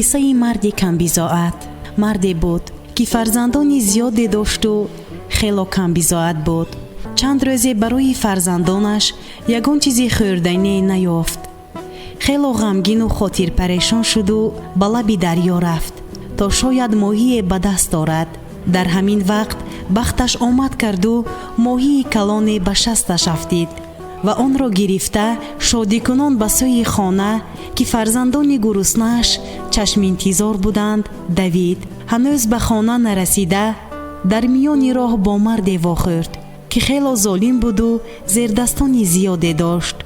Қиссаи марди камбизоат. Марде буд, ки фарзандони зиёде дошту хело камбизоат буд. Чанд рӯзе барои фарзандонаш ягон чизи хӯрдание наёфт. Хело ғамгину хотирпарешон шуду ба лаби дарё рафт, то шояд моҳие ба даст орад. Дар ҳамин вақт бахташ омад карду моҳии калоне ба шасташ афтид ва онро гирифта, шодикунон ба сӯи хона, ки фарзандони гуруснааш чашминтизор буданд, давид. Ҳанӯз ба хона нарасида, дар миёни роҳ бо марде вохӯрд, ки хело золим буду зердастони зиёде дошт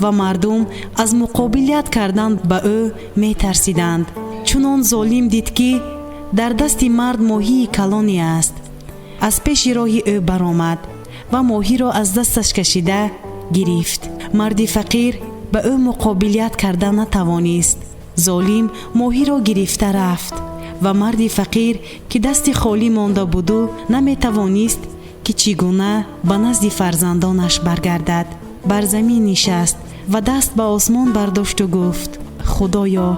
ва мардум аз муқобилият кардан ба ӯ метарсиданд. Чунон золим дид, ки дар дасти мард моҳии калоне аст, аз пеши роҳи ӯ баромад ва моҳиро аз дасташ кашида гирифт. Марди фақир ба ӯ муқобилият карда натавонист. Золим моҳиро гирифта рафт ва марди фақир, ки дасти холӣ монда буду наметавонист, ки чӣ гуна ба назди фарзандонаш баргардад, бар замин нишаст ва даст ба осмон бардошту гуфт: «Худоё,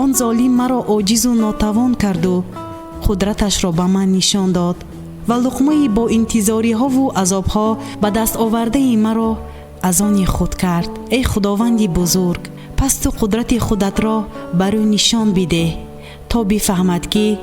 он золим маро оҷизу нотавон карду қудраташро ба ман нишон дод ва луқмаи бо интизориҳову азобҳо ба даст овардаи маро аз они худ кард. Эй Худованди бузург, пас ту қудрати худатро бар ӯ нишон бидеҳ, то бифаҳмад, ки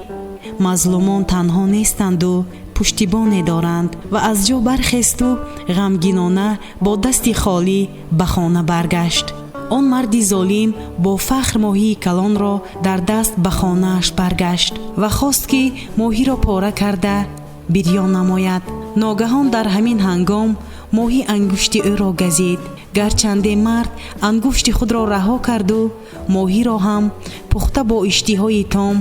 мазлумон танҳо нестанду пуштибоне доранд». Ва аз ҷо бархесту ғамгинона бо дасти холӣ ба хона баргашт. Он марди золим бо фахр моҳии калонро дар даст ба хонааш баргашт ва хост, ки моҳиро пора карда бирён намояд. Ногаҳон дар ҳамин ҳангом моҳӣ ангушти ӯро газид. Гарчанде мард ангушти худро раҳо карду моҳиро ҳам пухта бо иштиҳои том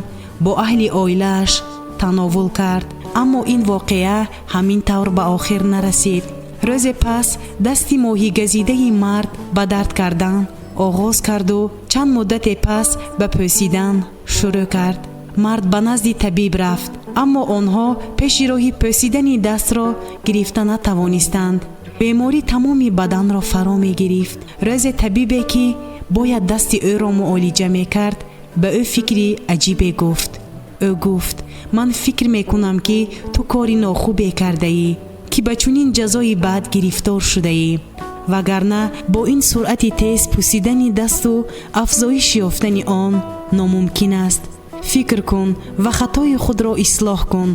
бо аҳли оилааш тановул кард, аммо ин воқеа ҳамин тавр ба охир нарасид. Рӯзе пас дасти моҳигазидаи мард ба дард кардан оғоз карду чанд муддате пас ба пӯсидан шурӯъ кард. Мард ба назди табиб рафт, аммо онҳо пеши роҳи пӯсидани дастро гирифта натавонистанд. Беморӣ тамоми баданро фаро мегирифт. Рӯзе табибе, ки бояд дасти ӯро муолиҷа мекард, ба ӯ фикри аҷибе гуфт. Ӯ гуфт: «Ман фикр мекунам, ки ту кори нохубе кардаӣ, ки ба чунин ҷазои бад гирифтор шудаӣ, вагарна бо ин суръати тез пӯсидани дасту афзоиш ёфтани он номумкин аст. Фикр кун ва хатои худро ислоҳ кун,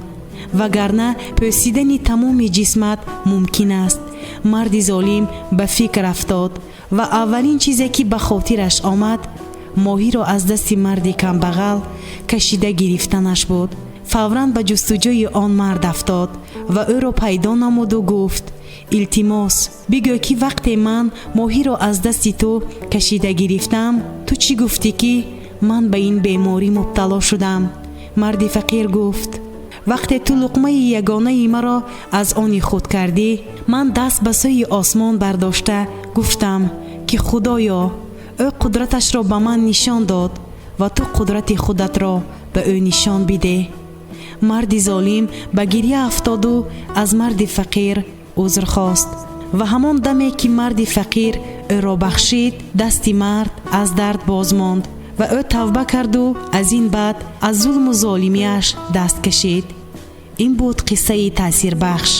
вагарна пӯсидани тамоми ҷисмат мумкин аст». Марди золим ба фикр афтод ва аввалин чизе, ки ба хотираш омад, моҳиро аз дасти марди камбағал кашида гирифтанаш буд. Фавран ба ҷустуҷӯи он мард афтод ва ӯро пайдо намуду гуфт: «Илтимос, бигӯ, ки вақте ман моҳиро аз дасти ту кашида гирифтам, ту чӣ гуфтӣ, ки ман ба ин беморӣ мубтало шудам?» Марди фақир гуфт: «Вақте ту луқмаи ягонаи маро аз они худ кардӣ, ман даст ба сӯи осмон бардошта гуфтам, ки Худоё, ӯ қудраташро ба ман нишон дод ва ту қудрати худатро ба ӯ нишон бидеҳ». Марди золим ба гирья афтоду аз марди фақир узр хост ва ҳамон даме, ки марди фақир ӯро бахшид, дасти мард аз дард боз монд ва ӯ тавба карду аз ин баъд аз зулму золимиаш даст кашид. Ин буд қиссаи таъсирбахш.